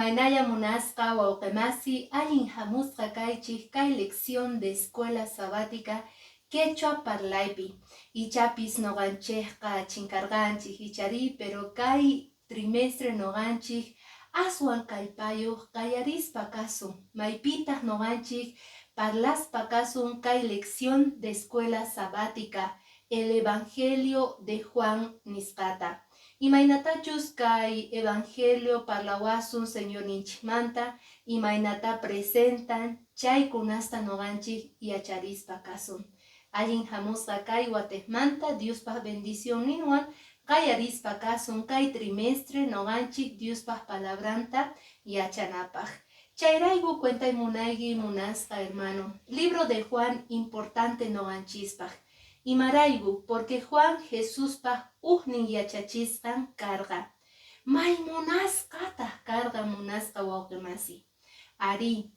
Imaynalla munasqa wawqimasi, allin hamusqa kaychik kay lección de escuela sabática quechua parlaypi. Ichapis noqanchikqa chinkarqanchik ichari, pero kay trimestre noqanchik aswan kallpayuq qallarispa kasun. Maypitaq noqanchik parlaspa kasun kay lección de escuela sabática, el Evangelio de Juan nisqata. Imaynatachus kay Evangelio parlawasun Señorninchikmanta, imaynata presentan chaykunasta noqanchik yacharispa kasun. Allin hamusqa kay watejmanta Diospaq bendicionninwan qallarispa kasun kay trimestre noqanchik Diospaq palabranta yachanapaq. Chayrayku cuentay munayki munasqa hermano. Libro de Juan importante noqanchispaq. Imarayku, porque Juan Jesuspaq ujnin yachachisqan karqa. May munasqataq karqa munasqa wawqimasi. Arí,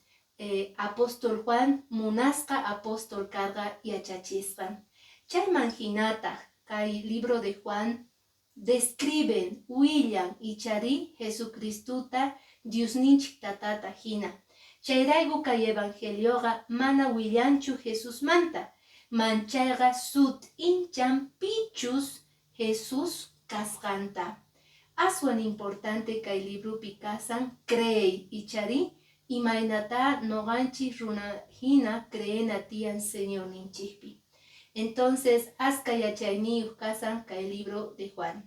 apóstol Juan munasqa apóstol karqa yachachisqan. Chayman hinataq kay libro de Juan describen, willan ichari Jesucristuta Diosninchik tatata hina. Chayrayku kay evangelioqa mana willanchu Jesusmanta, manchayqa sut'inchan pichus Jesús kasqanta. Aswan importante kay libropi kasan creey ichari imaynata noqanchik runa hina creena tiyan Señorninchikpi. Entonces, aska yachayniyuq kasan kay libro de Juan.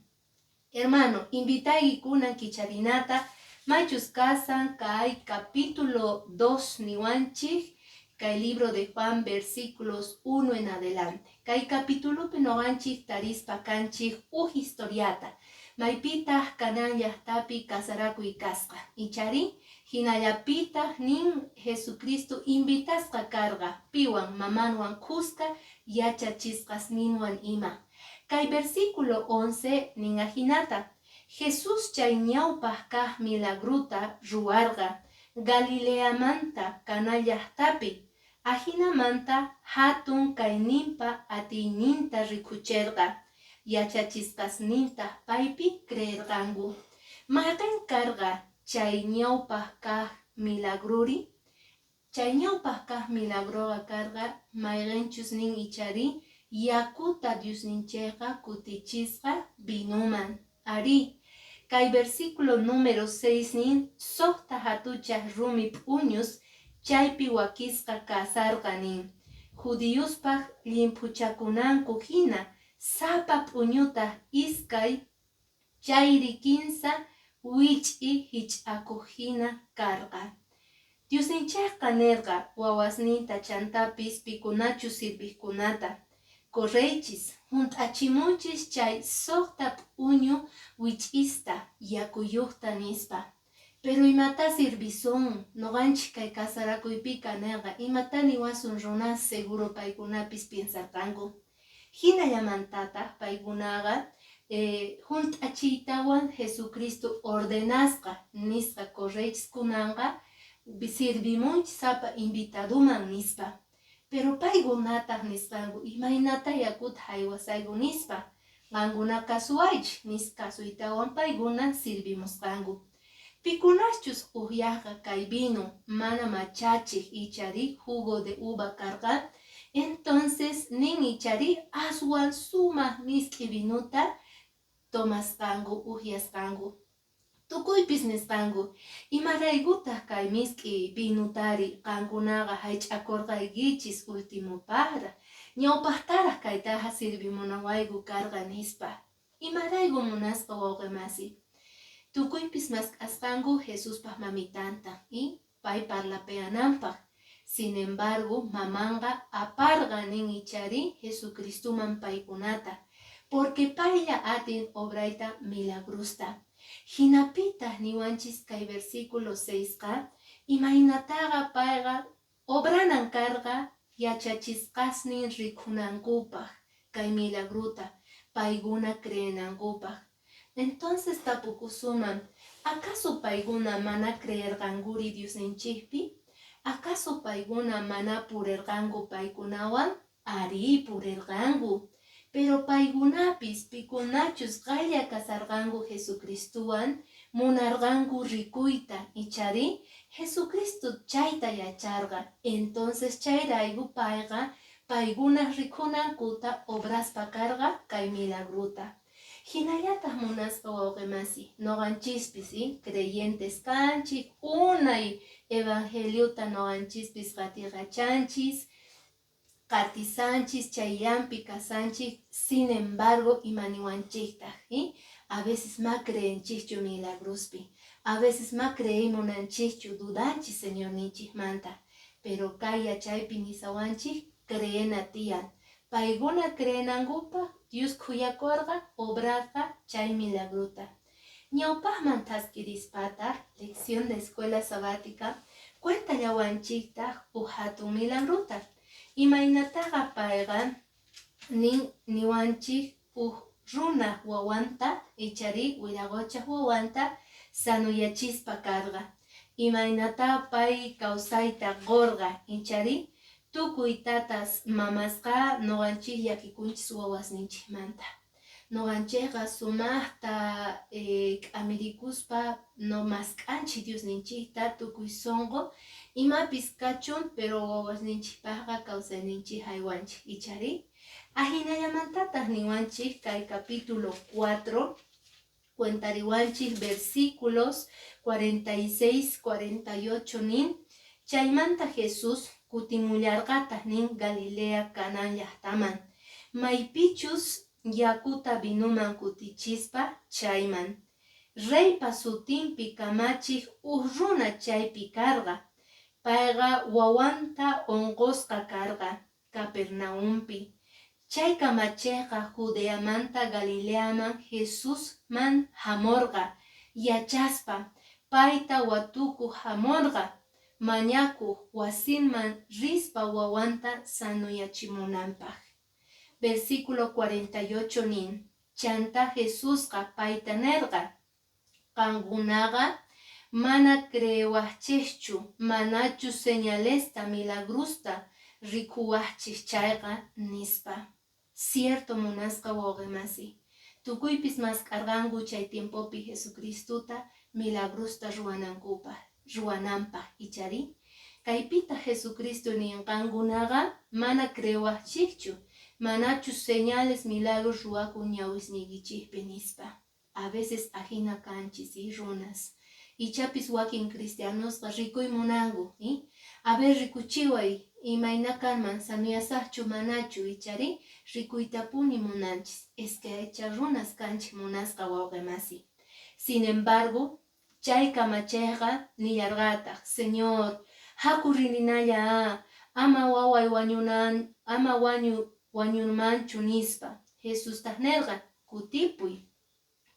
Hermano, invitayki kunan kicharinata maychus kasan kay capítulo 2 niwanchik kay libro de Juan versículos 1 en adelante. Kay capítulopi noqanchik tarispa kanchik uj historiata. Maypitaq Canaán llaqtapi kasarakuy kasqa. Ichari hinallapitaq nin Jesucristo invitasqa karqa piwan mamanwan kuska yachachisqasninwan ima. Kay versículo 11 nin ajinata. Jesús chay ñawpaq kaq milagruta ruwarqa Galileamanta Caná llaqtapi. Ajinamanta hatun kayninpa atiyninta rikucherqa. Yachachisqasnintaq paypi creerqanku. Mayqin karqa chay ñawpaq kaq milagruri? Chay ñawpaq kaq milagroqa karqa mayqinchus nin ichari yakuta Diosninchikqa kutichisqa vinoman. Arí, kay versículo número 6 nin suqta hatuchaq rumi p'uñus chaypi wakisqa kasarqa nin. Judiospaq llimphuchakunanku hina sapa p'uñutaq iskay chayri kinsa wich'i hich'akuq hina karqa. Diosninchikqa nirqa wawasninta chantapis pikunachus sirviqkunata. Correychis, hunt'achimunchis chay suqta p'uñu wich'ista yakuyuqta nispa. Pero imata sirvisun noqanchik kay kasarakuypika nirqa imata niwasun runas seguro paykunapis piensarqanku. Hinallamantataq paykunaqa hunt'achiytawan Jesucristo ordenasqa nisqa correychis kunanqa sirvimunchis sapa invitaduman nispa. Pero paykunataq nisqanku imaynata yakuta haywasayku nispa. Qankuna kasuwaychik nisqa kasuytawan paykuna sirvimusqanku. Pikunaschus uhyaqqa kay vino mana machachiq ichari jugo de uva karqa, entonces nin ichari aswan sumaq misk'i vinuta tomasqanku uhyasqanku. Tukuypis nisqanku, imaraykutaq kay misk'i vinutari qankunaqa haych'akurqaykichis ultimopaqraq, ñawpaqtaraq kaytaqa sirvimunawayku karqa nispa. Imarayku munasqa wawqimasi. Tukuypis mask'asqanku Jesuspaq mamitanta y pay parlapeananpaq. Sin embargo, mamanqa aparqa nin ichari Jesucristuman paykunata, porque paylla atin obrayta milagrusta. Hinapitaq niwanchis kay versículo 6qa, imaynataqa payqa obranan karqa yachachisqasnin rikunankupaq kay milagruta, paykuna creenankupaq. Entonces tapukusuman, ¿acaso paykuna mana creerqankuri Diosninchikpi? ¿Acaso paykuna mana purirqanku paykunawan? Arí, purirqanku. Pero paykunapis pikunachus qalla kasarqanku Jesucristuwan Munarqanku rikuyta, ichari? Jesucristo chayta yacharqa. Entonces chayrayku payqa paykunaq rikunankuta obraspa karqa kay milagrota. Hinallataq, munasqa wawqimasi, noqanchispis creyentes kanchik, unay evangeliota noqanchispis qatiqachanchis, qatisanchis, chayllampi kasanchik. Sin embargo, imaniwanchiktaq, a veces ma creenchikchu milagrospi, a veces ma creey munanchikchu, dudanchis Señorninchikmanta. Pero kay yachaypi nisawanchik creena tiyan. Paykuna creenankupaq Dios khuyakurqa, obrarqa chay milagrota. Ñawpaqman thaskirispataq, lección de escuela sabática cuentallawanchiktaq huk hatun milagrota. Imaynataqa payqa nin niwanchik huk runaq wawanta, ichari wiraqochaq wawanta sanuyachispa karqa. Imaynata pay kawsayta qurqa, ichari? Tukuy tatas mamasqa noqanchik llakikunchis wawasninchikmanta. Noqanchikqa sumaqta k'amirikuspa no mask'anchik Diosninchikta tukuy sunqu, imapis kachun, pero wawasninchikpaqqa kawsayninchik haywanchik, ichari? Ahinallamantataq niwanchik kay capítulo 4, cuentariwanchik versículos 46, 48 nin: chaymanta Jesús kutimullarqataq nin Galilea Canán llaqtaman, maypichus yakuta vinuman kutichispa chayman. Reypa sutinpi kamachiq huk runa chaypi karqa. Payqa wawanta unqusqa karqa Capernaumpi. Chay kamachiqqa Judeamanta Galileaman Jesusman hamurqa yachaspa, payta watukuq hamurqa, mañakuq wasinman rispa wawanta sanoyachimunanpaq. Versículo 48 nin: chanta Jesusqa payta nirqa, qankunaqa mana creewaqchikchu manachu señalesta milagrosta rikuwaqchik chayqa, nispa. Cierto, munasqa wawqimasi, tukuypis mask'arqanku chay tiempopi Jesucristota milagrosta ruwanankupaq, ruwananpaq, ichari? Kaypitaq Jesucristo nin qankunaqa mana creewaqchikchu manachu señales milagros ruwakun ñawisniykichikpi, nispa. A veces ajina kanchis runas. Ichapis wakin cristianosqa rikuy munanku, a ver, rikuchiway imayna kanman, sanuyasaqchu manachu, ichari? Rikuytapuni munanchis. Es que aycha runas kanchik, munasqa wawqimasi. Sin embargo, chay kamachiqqa nillarqataq: Señor, haku rininalla, ama waway wañunan, ama wañunmanchu, nispa. Jesustaq nirqa: kutipuy,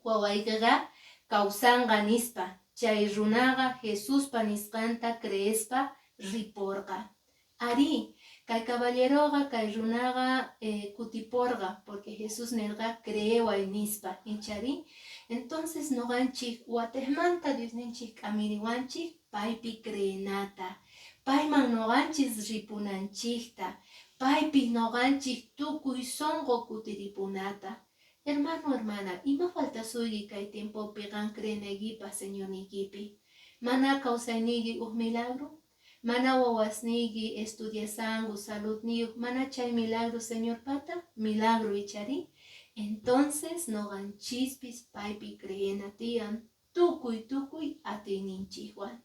wawaykiqa kawsanqa, nispa. Chay runaqa Jesuspa nisqanta creespa ripurqa. Arí, kay caballeroqa, kay runaqa kutipurqa porque Jesús nirqa creeway nispa, ichari? Entonces noqanchik watejmanta Diosninchik k'amiriwanchik paypi creenata, payman noqanchis ripunanchikta, paypi noqanchik tukuy sunqu kutiripunata. Hermano, hermana, ima faltasuyki kay tiempopi qan creenaykipaq Señorniykipi? Mana kawsayniyki huk milagro? Mana wawasniyki estudiasanku, saludniyuq, mana chay milagro Señorpata? Milagro, ichari? Entonces noqanchispis paypi creena tiyan tukuy tukuy atiyninchikwan.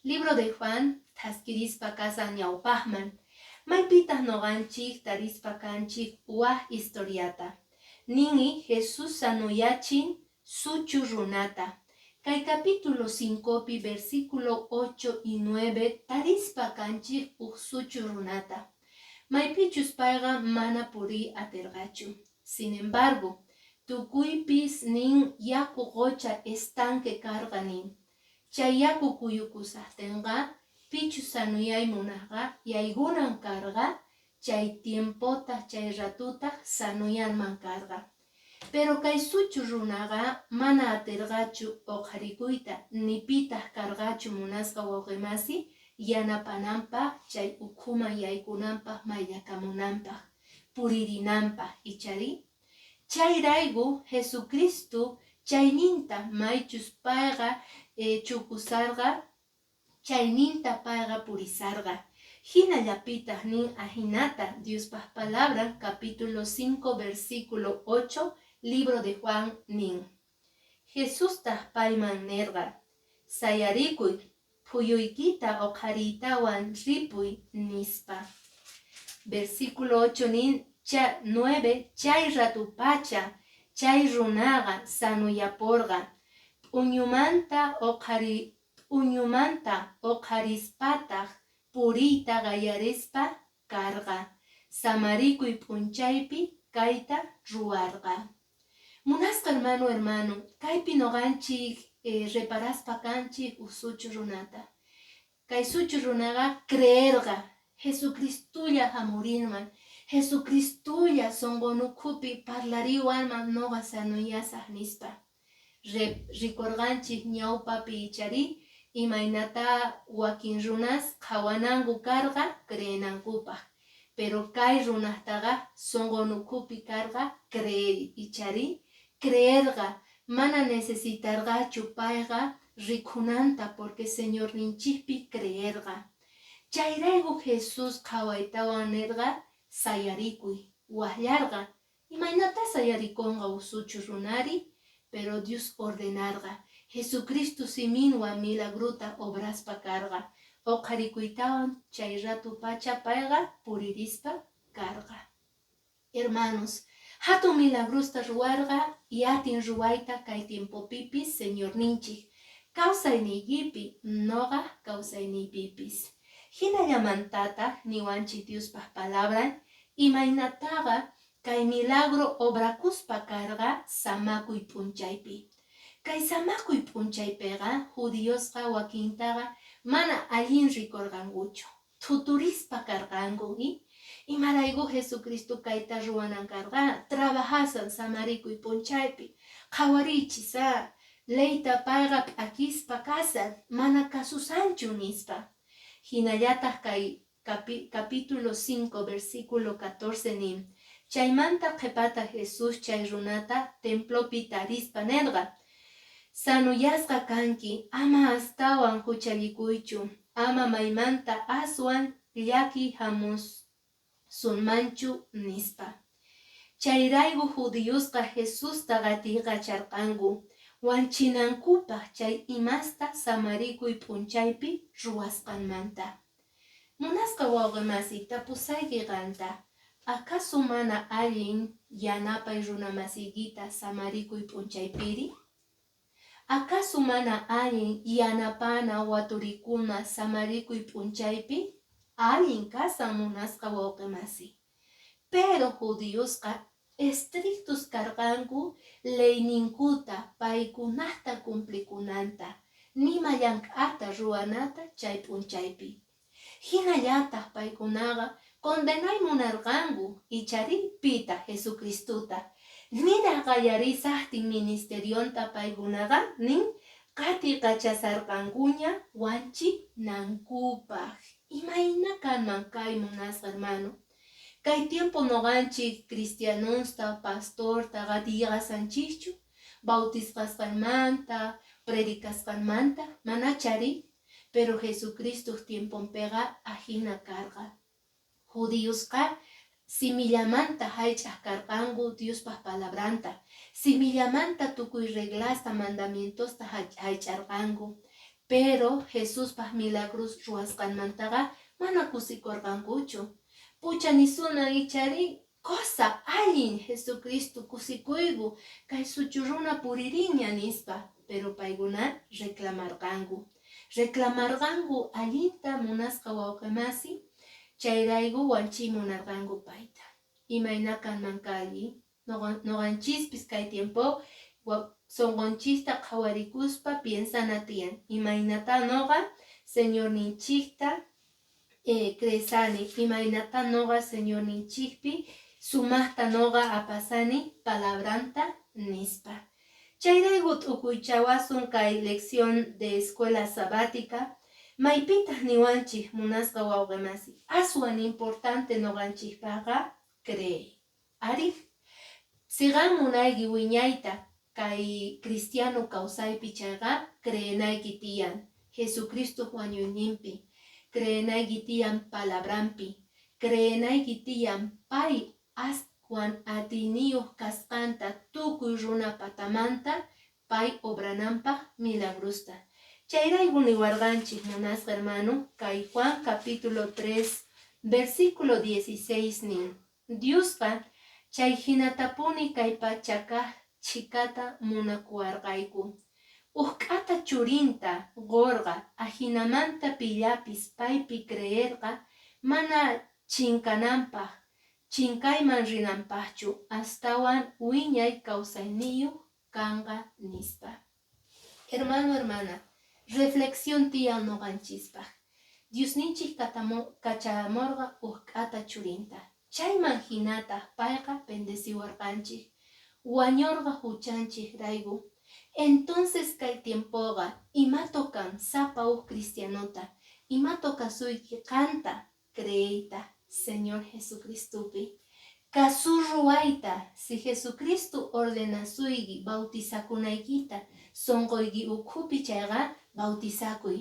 Libro de Juan thaskirispa kasan ñawpaqman. Maypitaq noqanchik tarispa kanchik wak historiata. Nini Jesús sanuyachin suchu runata. Kay capítulo 5pi versículo 8 y 9 tarispa kanchik huk suchu runata. Maypichus payqa mana puriy atirqachu. Sin embargo, tukuypis nin yaku qocha estanque karqa nin. Chay yaku kuyukusaqtinqa pichus sanuyay munaqqa yaykunan karqa, chay tiempotaq chay ratutaq sanuyanman karqa. Pero kay suchu runaqa mana atirqachu uqharikuyta, ni pitaq karqachu, munasqa wawqimasi, yanapananpaq chay ukhuman yaykunanpaq, mayllakamunanpaq, puririnanpaq, ichari? Chayrayku Jesucristo Chayninta maychus payqa chukusarqa, chayninta payqa purisarqa. Hinallapitaq nin ajinata Diospaq palabra, capítulo 5, versículo 8, libro de Juan nin. Jesustaq payman nirqa: Sayarikuy, phuyuykita uqhariytawan ripuy, nispa. Versículo 8 nin, 9, chay ratupacha chay runaqa sanoyaporqa, p'uñumanta uqharispataq puriyta qallarispa karqa. Samarikuy p'unchaypi kayta ruwarqa. Munasqa hermano, hermano, kaypi noqanchik reparaspa kanchik uj suchu runata. Kay suchu runaqa creerqa Jesucristulla hamurinman, Jesucristulla sonqonukhupi parlariwanman, noqa sanoyasaq nispa. Rikurqanchik ñawpapi, ichari, imaynata wakin runas qhawananku karqa creenankupaq. Pero kay runataqa sonqonukhupi karqa creer, ichari, creerqa, mana necesitarqachu payqa rikunanta, porque Señorninchikpi creerqa. Chayrayku Jesús qhawaytawan nirqa: "Sayarikuy", waqllarqa. Imaynata sayarikunqa usuchu runari? Pero Dios ordenarqa. Jesucristo siminwan milagrota obraspa karqa. Uqharikuytawan chay rato pacha payqa puririspa karqa. Hermanos, hatun milagrosta ruwarqa y atin ruwayta kay tiempopipis Señorninchik kawsayniykipi, noqa kawsayniypipis. Hinallamantataq niwanchik Diospaq palabran imaynataqa kay milagro obrakuspa karqa samakuy p'unchaypi. Kay samakuy p'unchaypiqa judiosqa wakintaqa mana allin rikurqankuchu. Thuturispa karqanku. Imarayku Jesucristo kayta ruwanan karqa? Trabajasan samarikuy p'unchaypi. Qhawarichis, leyta payqa p'akispa kasan, mana kasusanchu, nispa. Hinallataq kay capítulo 5, versículo 14 nin: Chaymanta qhepata Jesús chay runata templopi tarispa nerqa: "Sanuyasqa kanki, ama astawan huchallikuychu, ama maymanta aswan llakiy hamusunmanchu", nispa. Chayrayku judiosqa Jesusta qatiykacharqanku wanchinankupaq chay imasta samarikuy p'unchaypi ruwasqanmanta. Munasqa wawqi masi, tapusayki qanta: acaso mana allin yanapay runamasiykita samarikuy p'unchaypiri? Acaso mana allin yanapana waturikuna samarikuy p'unchaypi? Allin kasan, munasqa wawqi masi. Pero judiosqa estrictos karqanku leyninkuta paykunata cumplikunanta, nima llank'ata ruwanata chay p'unchaypi. Hinallataq paykunaqa condenay munarqanku, ichari, pita? Jesucristuta. Niraq qallarisaqtin ministerionta paykunaqa nin qatiykachasarqankuña wanchinankupaq. Imayna kanman kay, munasqa hermano? Kay tiempo noqanchik cristianosta, pastorta qatiyqasanchikchu bautizasqanmanta, predicasqanmanta? Manachari. Pero Jesucristo tiemponpiqa ajina karqa. Judiosqa simillamanta haych'aq karqanku Diospaq palabranta, simillamanta tukuy reglasta, mandamientosta haych'arqanku. Pero Jesuspaq milagros ruwasqanmantaqa mana kusikurqankuchu. Pucha nisuna, ichari, cosa allin Jesucristo, kusikuyku, kay suchu runa puririña, nispa. Pero paykuna reclamarqanku. Reclamarqanku allinta, munasqa wawqimasi, chayrayku wanchiy munarqanku payta. Imayna kanman kay? Noqanchispis kay tiempo sonqonchista qhawarikuspa piensana tiyan: imaynata noqa Señorninchikta creesani, imaynata noqa Señorninchikpi sumaqta noqa apasani palabranta, nispa. Chayrayku t'ukuychawasun kay lección de escuela sabática. Maypitaq niwanchik, munasqa wawqimasi, aswan importante noqanchikpaqqa creey. Ari, si qan munayki wiñayta Kay cristiano kawsaypi chayqa creenayki tiyan Jesucristoq wañuyninpi, creenayki tiyan palabranpi, creenayki tiyan pay aswan atiyniyuq kasqanta tukuy runa patamanta pay obrananpaq milagrosta. Chayrayku niwarqanchik, munasqa hermano, kay Juan capítulo 3, versículo 16 nin, Diosqa chay hinatapuni kay pachakaq chhikata munakuwarqayku. Uj k'ata churinta qorqa ajinamanta pillapis paypi creerqa mana chinkananpaq, chinkayman rinanpaqchu, astawan wiñay kawsayniyuq kanqa, nispa. Hermano, hermana, reflexión tiyan noqanchispaq. Diosninchik kachamurqa uj k'ata churinta. Chayman hinataq payqa bendeciwarqanchik. Wañurqa huchanchik rayku. Entonces kay tiempoqa ima tocan sapa uj cristianota, ima tocasuyki qanta creeyta Señor Jesucristopi. Kasu ruwayta, si Jesucristo ordenasuyki bautizakunaykita sonqoyki ukhupi chayqa bautizakuy.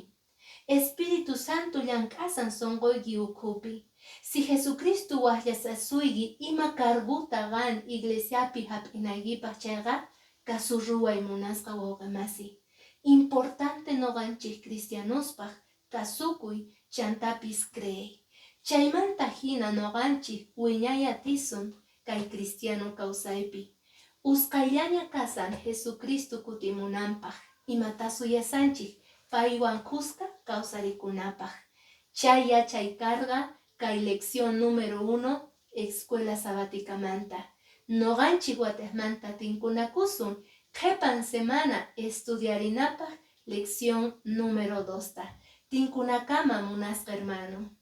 Espíritu Santo llank'asan sonqoyki ukhupi. Si Jesucristo waqllasasuyki ima carguta qan iglesiapi hap'inaykipaq chayqa kasu ruway, munasqa wawqimasi. Importante noqanchik cristianospaq kasukuy chantapis creey. Chaymanta hina noqanchik wiñay atisun kay cristiano kawsaypi. Usqayllaña kasan Jesucristo kutimunanpaq, imata suyasanchik paywan kuska kawsarikunapaq. Chay yachay karqa kay lección número 1 Escuela Sabáticamanta. Noqanchik watiqmanta tinkunakusun qhipan semana estudiarinapaq lección número 2 ta. Tinkunakama, munasqa hermano.